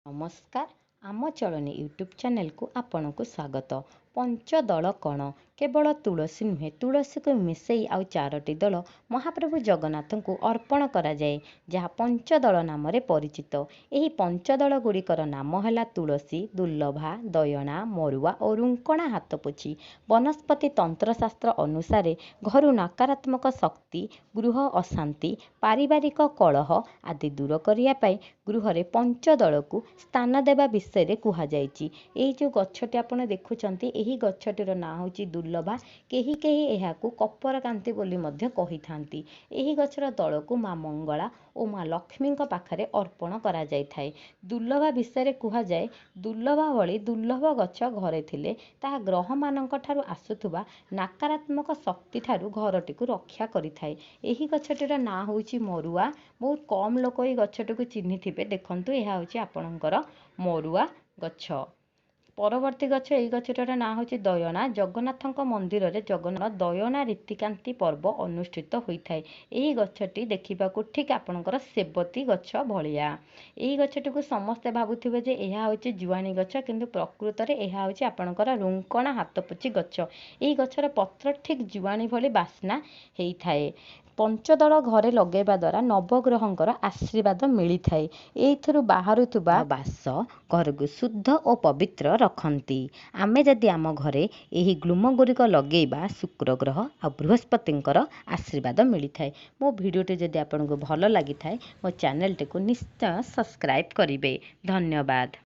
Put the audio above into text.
ନମସ୍କାର, ଆମ ଚଳନୀ ୟୁଟ୍ୟୁବ୍ ଚ୍ୟାନେଲକୁ ଆପଣଙ୍କୁ ସ୍ୱାଗତ। ପଞ୍ଚଦଳ କ'ଣ? କେବଳ ତୁଳସୀ ନୁହେଁ, ତୁଳସୀକୁ ମିଶାଇ ଆଉ ଚାରୋଟି ଦଳ ମହାପ୍ରଭୁ ଜଗନ୍ନାଥଙ୍କୁ ଅର୍ପଣ କରାଯାଏ, ଯାହା ପଞ୍ଚଦଳ ନାମରେ ପରିଚିତ। ଏହି ପଞ୍ଚଦଳ ଗୁଡ଼ିକର ନାମ ହେଲା ତୁଳସୀ, ଦୁର୍ଲଭା, ଦୟଣା, ମରୁଆ ଓ ରୁଙ୍କଣା ହାତପୋଛି। ବନସ୍ପତି ତନ୍ତ୍ରଶାସ୍ତ୍ର ଅନୁସାରେ ଘରୁ ନକାରାତ୍ମକ ଶକ୍ତି, ଗୃହ ଅଶାନ୍ତି, ପାରିବାରିକ କଳହ ଆଦି ଦୂର କରିବା ପାଇଁ ଗୃହରେ ପଞ୍ଚଦଳକୁ ସ୍ଥାନ ଦେବା ବିଷୟରେ କୁହାଯାଇଛି। ଏହି ଯେଉଁ ଗଛଟି ଆପଣ ଦେଖୁଛନ୍ତି, ଏହି ଗଛଟିର ନାଁ ହେଉଛି ଦୁର୍ଲଭା। କେହି କେହି ଏହାକୁ କପରକାନ୍ତି ବୋଲି ମଧ୍ୟ କହିଥାନ୍ତି। ଏହି ଗଛର ଦଳକୁ ମା ମଙ୍ଗଳା ଓ ମା ଲକ୍ଷ୍ମୀଙ୍କ ପାଖରେ ଅର୍ପଣ କରାଯାଇଥାଏ। ଦୁର୍ଲଭା ବିଷୟରେ କୁହାଯାଏ, ଦୁର୍ଲଭା ଭଳି ଦୁର୍ଲଭ ଗଛ ଘରେ ଥିଲେ ତାହା ଗ୍ରହମାନଙ୍କ ଠାରୁ ଆସୁଥିବା ନକାରାତ୍ମକ ଶକ୍ତି ଠାରୁ ଘରଟିକୁ ରକ୍ଷା କରିଥାଏ। ଏହି ଗଛଟିର ନାଁ ହେଉଛି ମରୁଆ। ବହୁତ କମ୍ ଲୋକ ଏହି ଗଛଟିକୁ ଚିହ୍ନିଥିବେ। ଦେଖନ୍ତୁ, ଏହା ହେଉଛି ଆପଣଙ୍କର ମରୁଆ ଗଛ। ପରବର୍ତ୍ତୀ ଗଛ, ଏହି ଗଛଟିର ନାଁ ହେଉଛି ଦୟଣା। ଜଗନ୍ନାଥଙ୍କ ମନ୍ଦିରରେ ଜଗନ୍ନାଥ ଦୟଣା ରୀତିକାନ୍ତି ପର୍ବ ଅନୁଷ୍ଠିତ ହୋଇଥାଏ। ଏହି ଗଛଟି ଦେଖିବାକୁ ଠିକ୍ ଆପଣଙ୍କର ସେବତୀ ଗଛ ଭଳିଆ। ଏହି ଗଛଟିକୁ ସମସ୍ତେ ଭାବୁଥିବେ ଯେ ଏହା ହେଉଛି ଜୁଆଣି ଗଛ, କିନ୍ତୁ ପ୍ରକୃତରେ ଏହା ହେଉଛି ଆପଣଙ୍କର ରୁଙ୍କଣା ହାତପୋଛି ଗଛ। ଏହି ଗଛର ପତ୍ର ଠିକ୍ ଜୁଆଣି ଭଳି ବାସ୍ନା ହେଇଥାଏ। ପଞ୍ଚଦଳ ଘରେ ଲଗାଇବା ଦ୍ୱାରା ନବଗ୍ରହଙ୍କର ଆଶୀର୍ବାଦ ମିଳିଥାଏ। ଏଇଥିରୁ ବାହାରୁଥିବା ବାସ ଘରକୁ ଶୁଦ୍ଧ ଓ ପବିତ୍ର ରଖନ୍ତି। ଆମେ ଯଦି ଆମ ଘରେ ଏହି ଗୁଳ୍ମ ଗୁଡ଼ିକ ଲଗାଇବା, ଶୁକ୍ର ଗ୍ରହ ଆଉ ବୃହସ୍ପତିଙ୍କର ଆଶୀର୍ବାଦ ମିଳିଥାଏ। ମୋ ଭିଡ଼ିଓଟି ଯଦି ଆପଣଙ୍କୁ ଭଲ ଲାଗିଥାଏ, ମୋ ଚ୍ୟାନେଲଟିକୁ ନିଶ୍ଚୟ ସବସ୍କ୍ରାଇବ୍ କରିବେ। ଧନ୍ୟବାଦ।